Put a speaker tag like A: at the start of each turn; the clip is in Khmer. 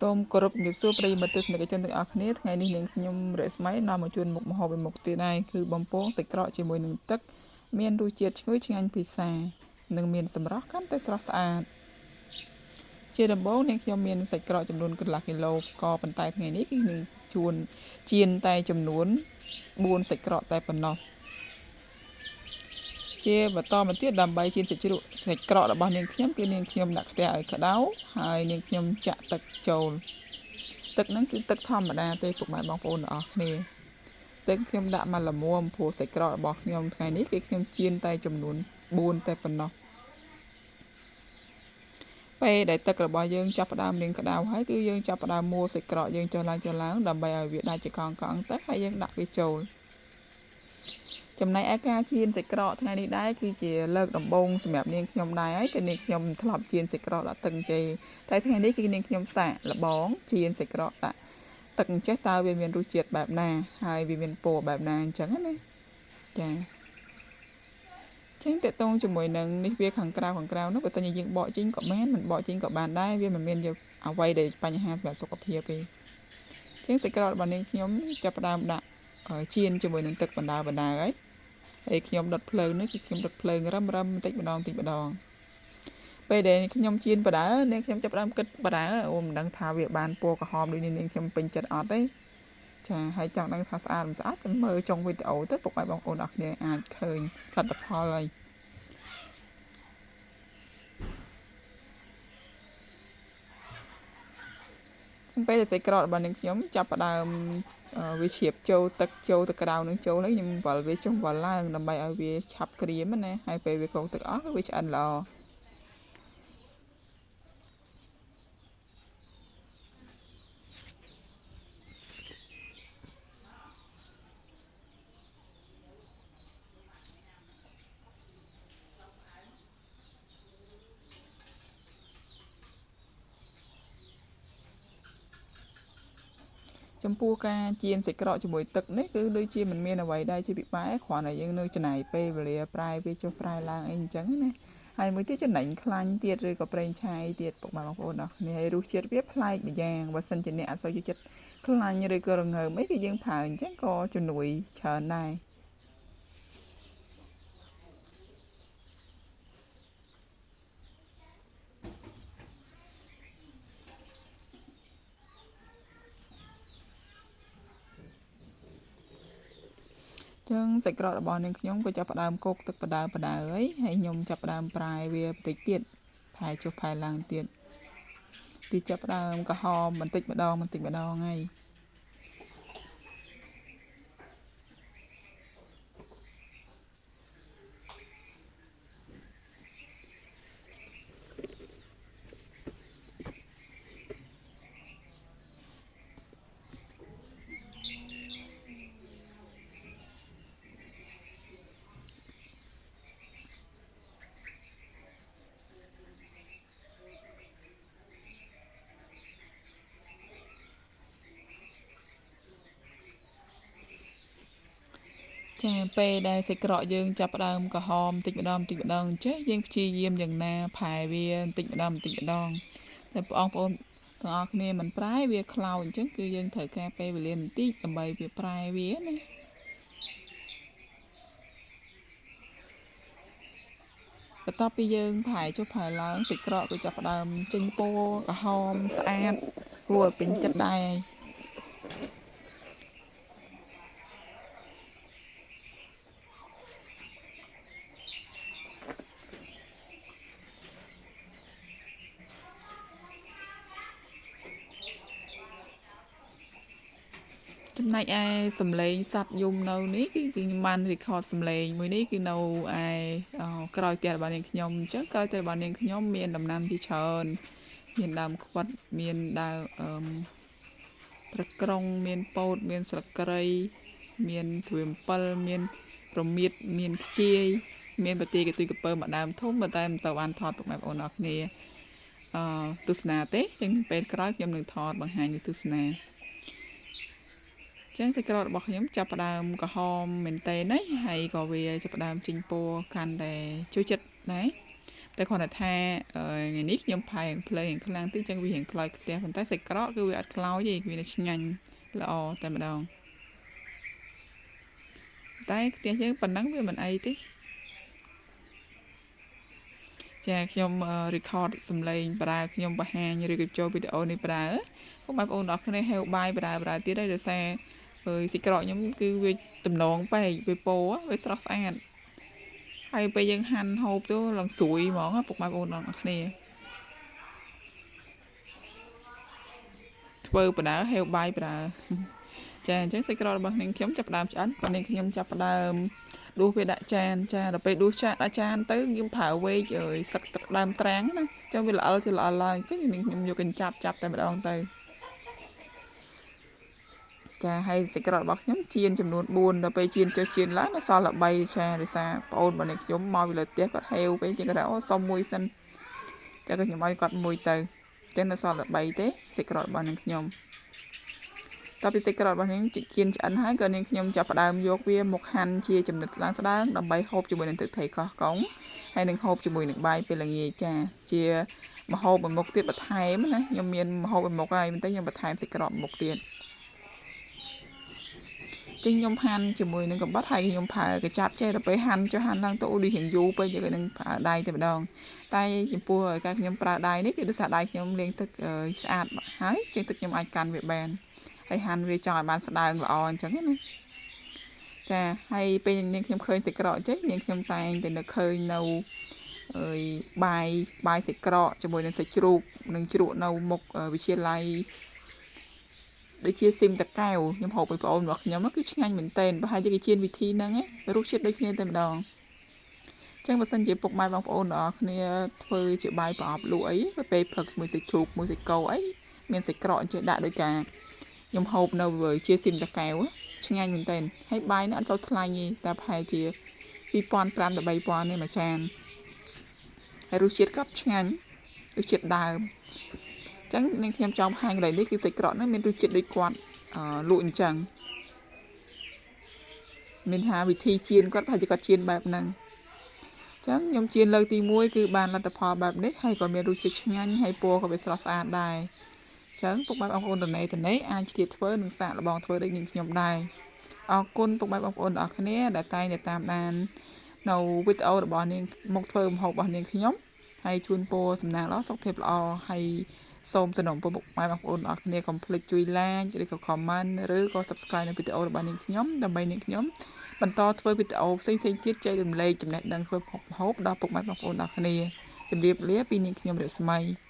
A: សូមគោរពជំរាបសួរប្រិយមិត្តទស្សនិកជនទាំងអស់គ្នាថ្ងៃនេះនាងខ្ញុំរស្មីនាំមកជូនមុខម្ហូបមួយមុខទៀតហើយគឺបំពងសាច់ក្រកជាមួយនឹងទឹកមានរសជាតិឈ្ងុយឆ្ងាញ់ពិសានិងមានសម្រស់កាន់តែស្រស់ស្អាតជាដំបូងនាងខ្ញុំមានសាច់ក្រកចំនួនកន្លះគីឡូក៏ប៉ុន្តែថ្ងៃនេះគឺនឹងជូនចៀនតែចំនួន4សាច់ក្រកតែប៉ុណ្ណោះជាបន្តមកទៀតដើម្បីចៀនសាច់ជ្រក់សាច់ក្រករបស់នាងខ្ញុំគឺនាងខ្ញុំដាក់ខ្ទះឲ្យក្តៅហើយនាងខ្ញុំចាក់ទឹកចូលទឹកហ្នឹងគឺទឹកធម្មតាទេពុកម៉ែបងប្អូនទាំងអស់គ្នាទឹកខ្ញុំដាក់មកល្មមព្រោះសាច់ក្រករបស់ខ្ញុំថ្ងៃនេះគឺខ្ញុំចៀនតែចំនួន4តែប៉ុណ្ណោះពេលដែលទឹករបស់យើងចាប់ផ្ដើមរៀងក្តៅហើយគឺយើងចាប់ផ្ដើមមួលសាច់ក្រកយើងចុះឡើងដើម្បីឲ្យវាដាច់ជាកង់ៗទៅហើយយើងដាក់វាចូលចំណែកឯការចៀនសាច់ក្រកថ្ងៃនេះដែរគឺជាលើកដំបូងសម្រាប់នាងខ្ញុំដែរហើយគឺនាងខ្ញុំធ្លាប់ចៀនសាច់ក្រកដាក់ទឹកចេតែថ្ងៃនេះគឺនាងខ្ញុំសាកល្បងចៀនសាច់ក្រកដាក់ទឹកអញ្ចេះតើវាមានរសជាតិបែបណាហើយវាមានពណ៌បែបណាអញ្ចឹងណាចាចឹងតកតងជាមួយនឹងនេះវាខាងក្រៅនោះបើសិនជាយើងបកចេញក៏បានមិនបកចេញក៏បានដែរវាមិនមានអ្វីដែលបញ្ហាសម្រាប់សុខភាពទេចឹងសាច់ក្រករបស់នាងខ្ញុំចាប់ផ្ដើមដាក់ចៀនជាមួយនឹងទឹកបណ្ដើរហើយខ្ញុំដុតភ្លើងនេះគឺខ្ញុំដុតភ្លើងរឹមបន្តិចម្ដងពេលដែលខ្ញុំចៀនបណ្ដើរនាងខ្ញុំចាប់ផ្ដើមគិតបណ្ដើរអូមិនដឹងថាវាបានពណ៌ក្រហមដូចនេះនាងខ្ញុំពេញចិត្តអត់ទេចាហើយចង់ដឹងថាស្អាតមិនស្អាតចាំមើលចុងវីដេអូទៅពុកម៉ែបងប្អូនអរគ្នាអាចឃើញលទ្ធផលហើយពេលដែលសាច់ក្រករបស់នាងខ្ញុំចាប់ផ្ដើមវាជ្រាបចូលទឹកចូលទឹកក្តៅនឹងចូលហើយខ្ញុំវល់វាចុះវល់ឡើងដើម្បីឲ្យវាឆាប់ក្រៀមណាហើយពេលវាកូរទឹកអស់គឺវាឆ្អិនល្អចំពោះការចៀនសាច់ក្រកជាមួយទឹកនេះគឺដូចជាមិនមានអ្វីដែរជាពិបាកគ្រាន់តែយើងនៅចំណាយពេលវេលាប្រែវាចុះប្រែឡើងអីអញ្ចឹងណាហើយមួយទៀតចំណេញខ្លាញ់ទៀតឬក៏ប្រេងឆាយទៀតពុកម៉ែបងប្អូនអរគ្នាហើយរសជាតិវាប្លែកម្យ៉ាងបើសិនជាអ្នកអត់សូវចូលចិត្តខ្លាញ់ឬក៏រងើមអីគឺយើងប្រើអញ្ចឹងក៏ជំនួយច្រើនដែរចឹងសាច់ក្រករបស់នាងខ្ញុំក៏ចាប់ផ្ដើមកូកទឹកបណ្ដើរហើយខ្ញុំចាប់ផ្ដើមប្រែវាបន្តិចទៀតផែចុះផែឡើងទៀតវាចាប់ផ្ដើមក្រហមបន្តិចម្ដងហើយចាពេលដែលសាច់ក្រកយើងចាប់ផ្ដើមក្រហមបន្តិចម្ដងចេះយើងព្យាយាមយ៉ាងណាផែវាបន្តិចម្ដងតែបងប្អូនទាំងអស់គ្នាមិនប្រែវាខ្លោចអញ្ចឹងគឺយើងត្រូវការពេលវេលាបន្តិចដើម្បីវាប្រែវាណាបន្ទាប់ពីយើងផែចុះផែឡើងសាច់ក្រកគឺចាប់ផ្ដើមចេញពណ៌ក្រហមស្អាតគួរឲ្យពេញចិត្តដែរចំណែកឯសំឡេងសត្វយំនៅនេះគឺខ្ញុំបាន record សំឡេងមួយនេះគឺនៅឯក្រោយផ្ទះរបស់នាងខ្ញុំអញ្ចឹងក្រោយផ្ទះរបស់នាងខ្ញុំមានដំណាំជាច្រើនមានដើមខ្វិតមានដើមត្រក្រុងមានពោតមានស្លឹកគ្រៃមានទ្វា7មានរមៀតមានខ្ជាយមានប្រទាយកតុយកពើមួយដើមធំប៉ុន្តែមិនសូវបានថតពុកម៉ែបងប្អូនអរគ្នាទស្សនាទេចឹងពេលក្រោយខ្ញុំនឹងថតបង្ហាញនៅទស្សនាចឹងសាច់ក្រករបស់ខ្ញុំចាប់ផ្ដើមក្រហមមែនតើណាហើយក៏វាចាប់ផ្ដើមចេញពណ៌កាន់តែចូលចិត្តដែរ តែគ្រាន់តែថាថ្ងៃនេះខ្ញុំផែភ្លើងខ្លាំងតិចចឹងវារៀងខ្លោចខ្ទះប៉ុន្តែសាច់ក្រកគឺវាអត់ខ្លោចទេវានៅឆ្ងាញ់ល្អតែម្ដងតែខ្ទះយើងប៉ុណ្ណឹងវាមិនអីទេចាខ្ញុំ record សំឡេងប្រើខ្ញុំបង្ហាញឬក៏ចូលវីដេអូនេះប្រើពុកម៉ែបងប្អូនអរគ្នាហេវបាយប្រើប្រើទៀតហើយដោយសារអើយសាច់ក្រកខ្ញុំគឺវាតំណងពេកវាពោវាស្រស់ស្អាតហើយពេលយើងហាន់ហូបទៅឡើងស្រួយហ្មងពុកម៉ែបងប្អូនអរគ្នាធ្វើបដើហេវបាយបដើចាអញ្ចឹងសាច់ក្រករបស់នាងខ្ញុំចាប់ផ្ដើមឆ្អិនប៉ុន្តែខ្ញុំចាប់ផ្ដើមដួសវាដាក់ចានចាដល់ពេលដួសចាដាក់ចានទៅខ្ញុំប្រើវែកអើយសឹកទឹកដើមត្រាំងណាចឹងវាល្អិលជាល្អិលឡើងចឹងនាងខ្ញុំយកកញ្ចាប់ចាប់តែម្ដងទៅចាហើយសាច់ក្រករបស់ខ្ញុំចៀនចំនួន4ដល់ពេលចៀនចុះចៀនឡើងនៅសល់តែ3ចាដោយសារប្អូនរបស់នាងខ្ញុំមកពីលើផ្ទះគាត់ហេវពេកចឹងគាត់ថាអូសុំមួយសិនចាក៏ខ្ញុំឲ្យគាត់មួយទៅចឹងនៅសល់តែ3ទេសាច់ក្រករបស់នាងខ្ញុំតពីសាច់ក្រករបស់នាងចៀនឆ្អិនហើយក៏នាងខ្ញុំចាប់ផ្ដើមយកវាមកហាន់ជាចំណិតស្ដើងៗដើម្បីហូបជាមួយនឹងទឹកត្រីកោះកុងហើយនឹងហូបជាមួយនឹងបាយពេលល្ងាចចាជាម្ហូបមួយមុខទៀតបន្ថែមណាខ្ញុំមានម្ហូបមួយមុខហើយមិនទេខ្ញុំបន្ថែមសាច់ក្រកមួយមុខទៀតចឹងខ្ញុំហាន់ជាមួយនឹងកំបិតហើយខ្ញុំប្រើកញ្ចប់ចេះដល់ពេលហាន់ចុះហាន់ឡើងទៅអូដូចរៀងយូរពេកយើងនឹងប្រើដៃតែម្ដងតែចំពោះការខ្ញុំប្រើដៃនេះគឺដោយសារដៃខ្ញុំលាងទឹកស្អាតហើយជាងទឹកខ្ញុំអាចកាន់វាបានហើយហាន់វាចង់ឲ្យបានស្ដើងល្អអញ្ចឹងណាចាហើយពេលនាងខ្ញុំឃើញសាច់ក្រកចេះនាងខ្ញុំតែងតែនឹកឃើញនៅអើយបាយសាច់ក្រកជាមួយនឹងសាច់ជ្រូកនឹងជ្រក់នៅមុខវិទ្យាល័យដូចជាស៊ីមតកែវខ្ញុំហូបមួយប្អូនរបស់ខ្ញុំគឺឆ្ងាញ់មែនទែនប្រហែលជាគេជៀនវិធីហ្នឹងរសជាតិដូចគ្នាតែម្ដងចឹងបើសិនជាពុកម៉ែបងប្អូនទាំងអស់គ្នាធ្វើជាបាយប្រអប់លក់អីពេលផឹកមួយសាច់ជ្រូកមួយសាច់គោអីមានសាច់ក្រកអញ្ចឹងដាក់ដោយការខ្ញុំហូបនៅជាស៊ីមតកែវឆ្ងាញ់មែនទែនហើយបាយនេះអត់សូវថ្លៃទេតែប្រហែលជា2500ដល់3000នេះមួយចានហើយរសជាតិក៏ឆ្ងាញ់រសជាតិដើមចឹងនាងខ្ញុំចង់បង្ហាញកន្លែងនេះគឺសាច់ក្រកហ្នឹងមានរសជាតិដូចគាត់លក់អញ្ចឹងមានថាវិធីចៀនគាត់ប្រហែលជាគាត់ចៀនបែបហ្នឹងចឹងខ្ញុំចៀនលើកទី1គឺបានលទ្ធផលបែបនេះហើយក៏មានរសជាតិឆ្ងាញ់ហើយពណ៌ក៏វាស្រស់ស្អាតដែរចឹងពុកម៉ែបងប្អូនតនេអាចឆ្លៀតធ្វើនិងសាកល្បងធ្វើដូចនាងខ្ញុំដែរអរគុណពុកម៉ែបងប្អូនទាំងអស់គ្នាដែលតែងតែតាមដាននៅវីដេអូរបស់នាងមកធ្វើម្ហូបរបស់នាងខ្ញុំហើយជូនពរសំណាងល្អសុខភាពល្អហើយសូមសំណូមពរពុកម៉ែបងប្អូនទាំងអស់គ្នាកុំភ្លេចជួយ like ឬក៏ comment ឬក៏ subscribe នៅវីដេអូរបស់នាងខ្ញុំដើម្បីនាងខ្ញុំបន្តធ្វើវីដេអូផ្សេងៗទៀតចែករំលែកចំណេះដឹងធ្វើម្ហូបដល់ពុកម៉ែបងប្អូនទាំងអស់គ្នាជម្រាបលាពីនាងខ្ញុំរស្មី។